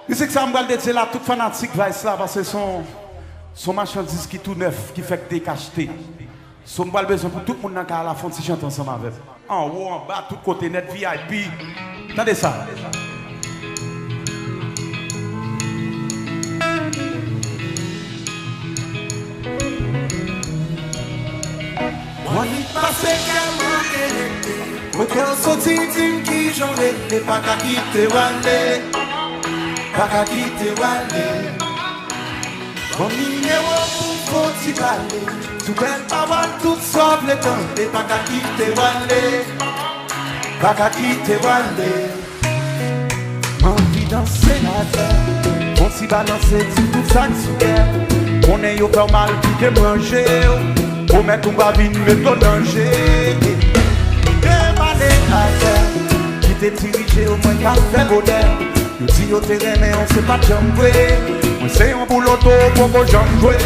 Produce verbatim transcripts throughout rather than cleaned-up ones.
Mizik sa a m pral dedye l a tout fanatik Vice la, paske se yon, se yon machandiz ki tou nèf, ki fèk dekachte. So, m pral bezwen pou tout moun nan kay la fè yon ti chante ansanm avè m. Anwo, anba, tout kote nèt, V I P. Tande sa. Mwen li pase kè m manke rete. Kote w soti, di m kijan w rele, pa ka kite w ale. Pa ka kite w ale. Ban m nimewo pou fon ti pale. Sou bèl pawòl, tout sa w vle tande, pa ka kite w ale. Pa ka kite w ale. M anvi danse avè w. Fon ti balanse, di m tout sa k sou kè w. Konnen yo fè w mal, kite m ranje w. Pwomèt ou m pa vin met w an danje. Kite m ale avè w. Kite dirije w, mwen k ap fè bonè. Yo di yo te renmen w, se pa t janm vre. Mwen se yon boul oto, poko janm jwe.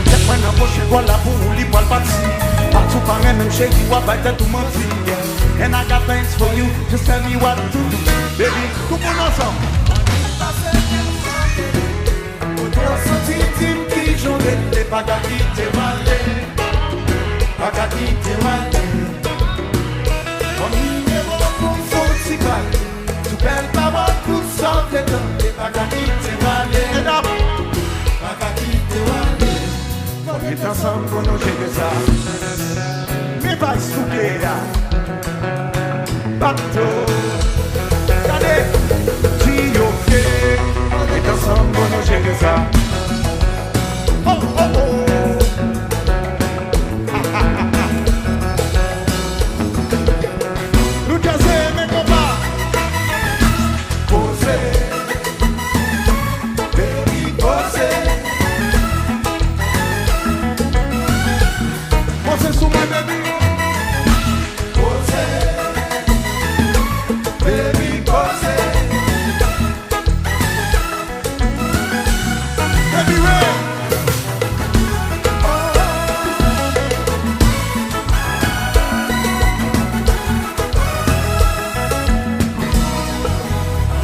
Tèt mwen nan pòch, vòl la pou ou, li pral pati. Pati w pa renmen m, cheri, w ap bay tèt ou manti. And I got things for you, just tell me what to do. Baby, tout moun ansanm. Kote w soti, di m kijan w rele, pa ka kite w ale. Pa ka kite w ale. Ban m nimewo pou fon ti pale. Sou bèl pawòl, tout sa w vle tande, pa ka kite w ale. Medam, pa ka kite w ale. Fò n ret ansanm pou nou jere sa. Men Vice souke a. Bato. Gade. Di yo ke. Fò n ret ansanm pou nou jere sa. Oh, oh, oh. New Jersey, men konpa. Poze. Baby, poze. Poze sou mwen, baby. Poze. Baby, poze. Baby, red.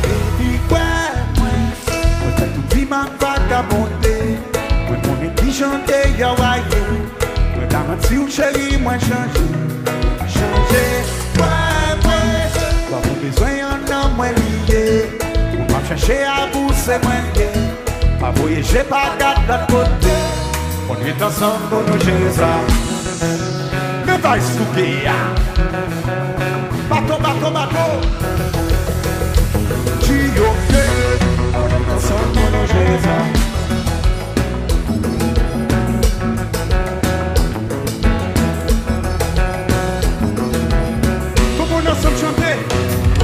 Baby, kwè mwen, mwen fèk ou di m ap vagabonde. Mwen konnen kijan deyò a ye. Mwen pa manti w, cheri, mwen chanje. Chanje, kwè mwen. Lè ou bezwen an nan mwen li ye. Mwen p ap chèche abou, se mwen ye. Pa voye je, pa gad lòt kote. Fò n ret ansanm pou nou jere sa. Men Vice souke a. Bato, bato, bato. Di yo ke. Fò n ret ansanm pou nou jere sa. Tout moun ansanm chante.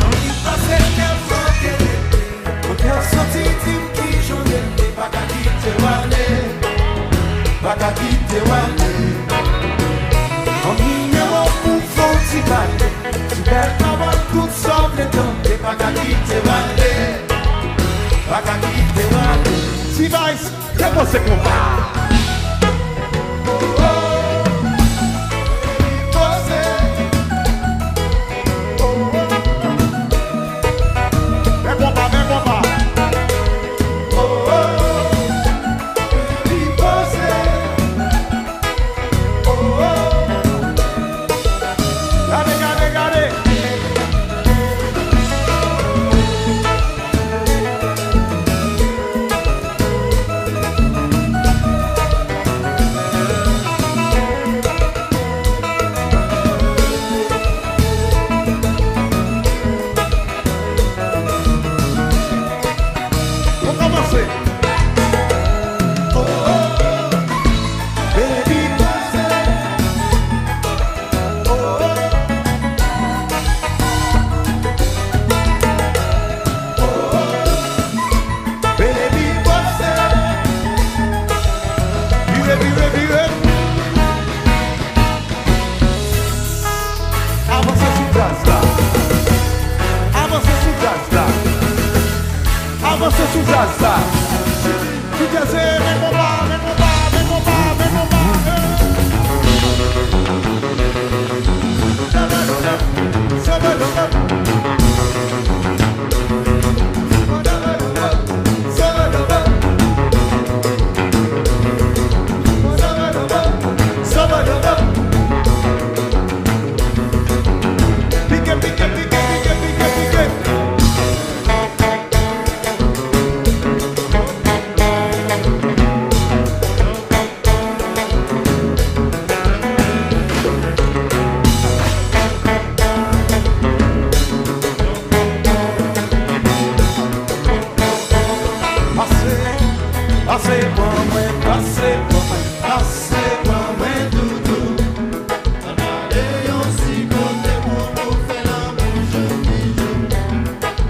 Anvi pase kè m manke rete. Kote w soti, di m kijan w rele, pa ka kite w ale. Pa ka kite w ale. Ban m nimewo pou fon ti pale. Sou bèl pawòl, tout sa w vle tande, pa ka kite w ale. Pa ka kite w ale. T-Vice, depoze konpa. Poze. Men konpa, men konpa. Gade, gade, gade. Nou kòmanse. Oh, oh, oh. Baby, poze. Oh, oh. Oh, oh. Baby, poze. Vire, vire, vire. Avanse sou djaz la. Avanse sou djaz la. Avanse sou djaz la. New Jersey, men konpa, men konpa, men konpa, men konpa. Hey. Shabba, shabba, shabba, shabba.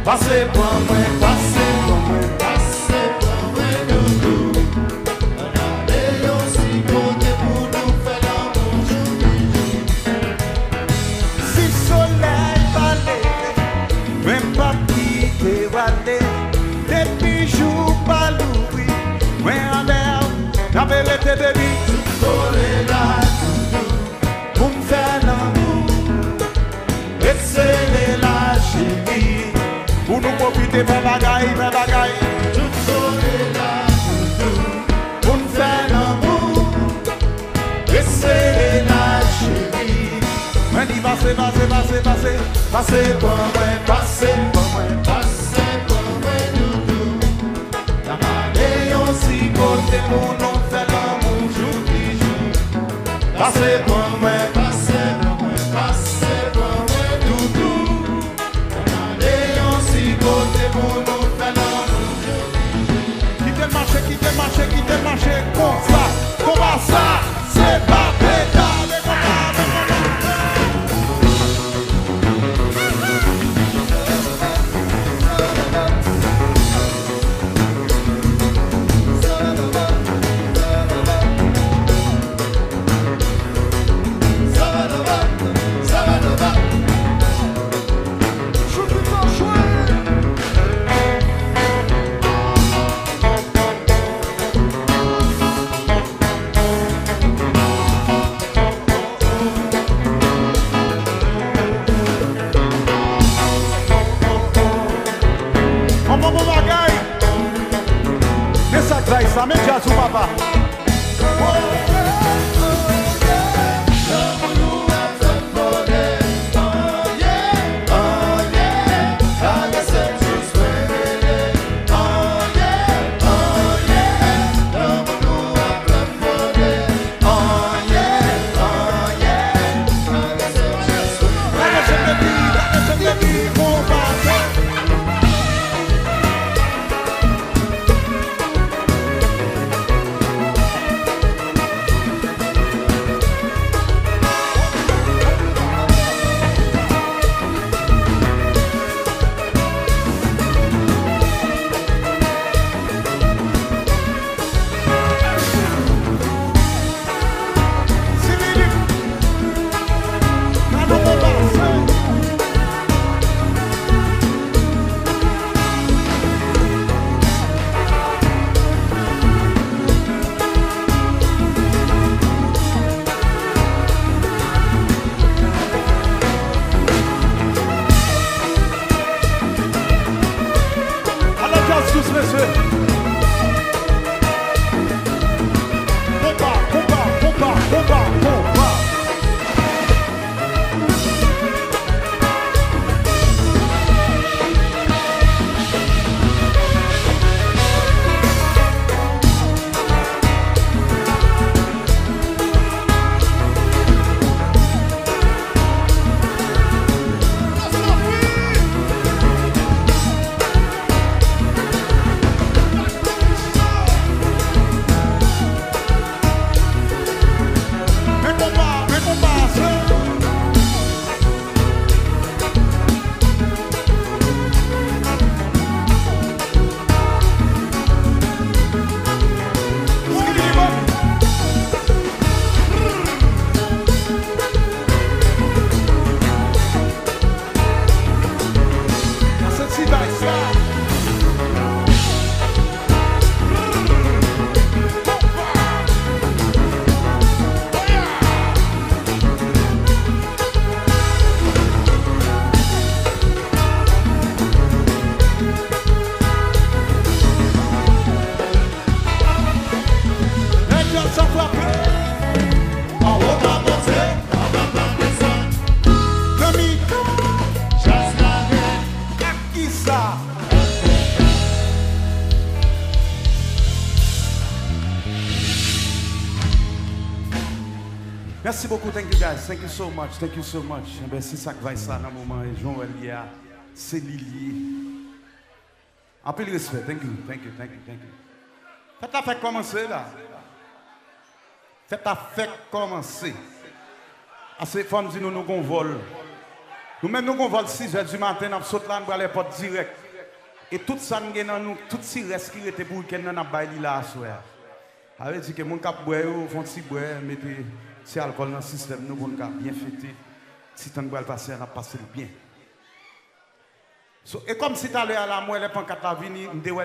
Pase pran mwen, pase pran mwen, pase pran mwen, doudou. Ann ale yon ti kote pou nou fè lanmou joumijou. Si solèy pa leve, mwen p ap kite w ale. Depi jou pa louvri, mwen anlè w, n ap rete bebi. Tout kole la, doudou, pou n fè lanmou. Ret sere la, cheri, pou nou pwofite fè bagay, fè bagay. Tout kole la, doudou, pou n fè lanmou. Ret sere la, cheri. Mwen di pase, pase, pase, pase. Pase pran mwen, pase pran mwen, pase pran mwen, doudou. N ap ale yon ti kote pou nou fè lanmou joumijou. Pase pran mwen, pase pran mwen, pase pran mwen, doudou. N ap ale yon ti kote pou nou fè lanmou joumijou. Kite l mache, kite l mache, kite l mache konsa. Konpa sa, se pa peta, men konpa, men konpa. Anpil bon bagay. Men sa k bay sa, men djaz ou papa. Ala djaz dous, mesye. Konpa, konpa, konpa, konpa, konpa. Nèg yo sa frape. Anwo pa monte, anba pa desann. Nan mitan djaz la, men ak kisa? Merci beaucoup, thank you guys, thank you so much, thank you so much. Enben, se sa k vibe sa nan moman, e jan w wè l ye a, se li l ye. Anpil respè. Thank you, thank you, thank you, thank you. Fèt la fèk kòmanse la. Fèt la fèk kòmanse. Ase fò m di nou, nou gon vòl. Nou menm nou gon vòl sizè di maten, n ap sot la, n pral èpòt dirèk. E tout sa n gen nan nou, tout ti rès ki rete pou wikenn nan, n ap bay li la aswè a. Sa vle di ke moun k ap bwè yo, fè yon ti bwè, mete ti alkòl nan sistèm nou pou n ka byen fete. Ti tan n pral pase a, n ap pase l byen. So, e kòmsi talè a la, m wè lè pankat la vini, m te wè